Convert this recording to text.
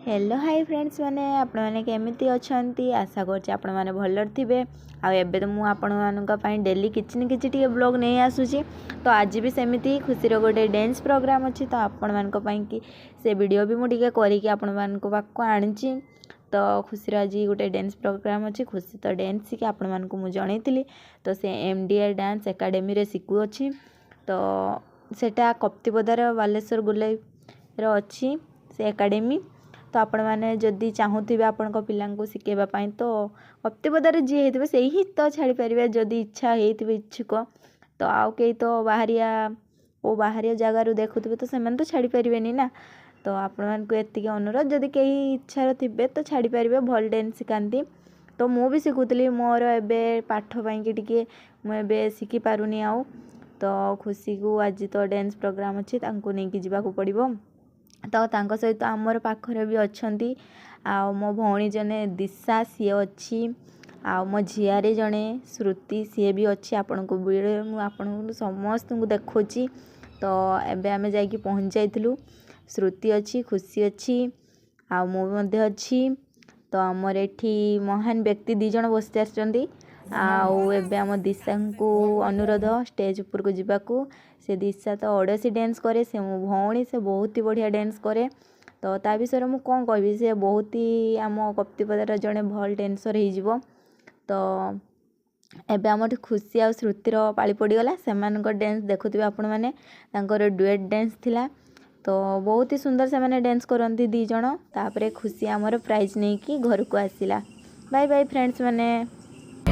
Hello high friends ମାନେ, ଆପଣମାନେ କେମିତି ଅଛନ୍ତି? ଆଶା କରୁଛି ଆପଣମାନେ ଭଲରେ ଥିବେ। ଆଉ ଏବେ ତ ମୁଁ ଆପଣମାନଙ୍କ ପାଇଁ ଡେଲି କିଛି ନା କିଛି ଟିକେ ବ୍ଲଗ୍ ନେଇ ଆସୁଛି। ତ ଆଜି ବି ସେମିତି ଖୁସିର ଗୋଟେ ଡ୍ୟାନ୍ସ ପ୍ରୋଗ୍ରାମ୍ ଅଛି, ତ ଆପଣମାନଙ୍କ ପାଇଁକି ସେ ଭିଡ଼ିଓ ବି ମୁଁ ଟିକେ କରିକି ଆପଣମାନଙ୍କ ପାଖକୁ ଆଣିଛି। ତ ଖୁସିର ଆଜି ଗୋଟେ ଡ୍ୟାନ୍ସ ପ୍ରୋଗ୍ରାମ୍ ଅଛି। ଖୁସି ତ ଡ୍ୟାନ୍ସ ଶିଖି ଆପଣମାନଙ୍କୁ ମୁଁ ଜଣେଇଥିଲି। ତ ସେ MDA dance ଏକାଡ଼େମୀରେ ଶିଖୁଅଛି। ତ ସେଇଟା କପ୍ତିପଦାର ବାଲେଶ୍ୱର ଗୋଲେଇର ଅଛି ସେ ଏକାଡ଼େମୀ। ତ ଆପଣମାନେ ଯଦି ଚାହୁଁଥିବେ ଆପଣଙ୍କ ପିଲାଙ୍କୁ ଶିଖେଇବା ପାଇଁ, ତ କପ୍ତିପଦାରେ ଯିଏ ହେଇଥିବେ ସେଇ ହିଁ ତ ଛାଡ଼ିପାରିବେ, ଯଦି ଇଚ୍ଛା ହେଇଥିବେ ଇଚ୍ଛୁକ। ତ ଆଉ କେହି ତ ବାହାରିଆ କେଉଁ ବାହାରିଆ ଜାଗାରୁ ଦେଖୁଥିବେ, ତ ସେମାନେ ତ ଛାଡ଼ିପାରିବେନି ନା। ତ ଆପଣମାନଙ୍କୁ ଏତିକି ଅନୁରୋଧ, ଯଦି କେହି ଇଚ୍ଛାର ଥିବେ ତ ଛାଡ଼ିପାରିବେ। ଭଲ ଡ୍ୟାନ୍ସ ଶିଖାନ୍ତି। ତ ମୁଁ ବି ଶିଖୁଥିଲି, ମୋର ଏବେ ପାଠ ପାଇଁକି ଟିକେ ମୁଁ ଏବେ ଶିଖିପାରୁନି ଆଉ। ତ ଖୁସିକୁ ଆଜି ତ ଡ୍ୟାନ୍ସ ପ୍ରୋଗ୍ରାମ୍ ଅଛି, ତାଙ୍କୁ ନେଇକି ଯିବାକୁ ପଡ଼ିବ। ତ ତାଙ୍କ ସହିତ ଆମର ପାଖରେ ବି ଅଛନ୍ତି, ଆଉ ମୋ ଭଉଣୀ ଜଣେ ଦିଶା ସିଏ ଅଛି, ଆଉ ମୋ ଝିଆରୀ ଜଣେ ଶ୍ରୁତି ସିଏ ବି ଅଛି। ଆପଣଙ୍କୁ ଭିଡ଼ିଓ ମୁଁ ଆପଣଙ୍କୁ ସମସ୍ତଙ୍କୁ ଦେଖାଉଛି। ତ ଏବେ ଆମେ ଯାଇକି ପହଞ୍ଚି ଯାଇଥିଲୁ। ଶ୍ରୁତି ଅଛି, ଖୁସି ଅଛି, ଆଉ ମୁଁ ବି ମଧ୍ୟ ଅଛି। ତ ଆମର ଏଠି ମହାନ ବ୍ୟକ୍ତି ଦୁଇ ଜଣ ବସି ଆସିଛନ୍ତି। ଆଉ ଏବେ ଆମ ଦିଶାଙ୍କୁ ଅନୁରୋଧ ଷ୍ଟେଜ୍ ଉପରକୁ ଯିବାକୁ। ସେ ଦିଶା ତ ଓଡ଼ିଶୀ ଡ୍ୟାନ୍ସ କରେ। ସେ ମୋ ଭଉଣୀ, ସେ ବହୁତ ହି ବଢ଼ିଆ ଡ୍ୟାନ୍ସ କରେ। ତ ତା ବିଷୟରେ ମୁଁ କ'ଣ କହିବି? ସେ ବହୁତ ହି ଆମ କପ୍ତିପଦାର ଜଣେ ଭଲ ଡ୍ୟାନ୍ସର ହେଇଯିବ। ତ ଏବେ ଆମଠି ଖୁସି ଆଉ ଶ୍ରୁତିର ପାଳି ପଡ଼ିଗଲା। ସେମାନଙ୍କ ଡ୍ୟାନ୍ସ ଦେଖୁଥିବେ ଆପଣମାନେ, ତାଙ୍କର ଡୁଏଟ୍ ଡ୍ୟାନ୍ସ ଥିଲା। ତ ବହୁତ ହି ସୁନ୍ଦର ସେମାନେ ଡ୍ୟାନ୍ସ କରନ୍ତି ଦୁଇ ଜଣ। ତାପରେ ଖୁସି ଆମର ପ୍ରାଇଜ୍ ନେଇକି ଘରକୁ ଆସିଲା। ବାଏ ବାଏ ଫ୍ରେଣ୍ଡସ୍ ମାନେ।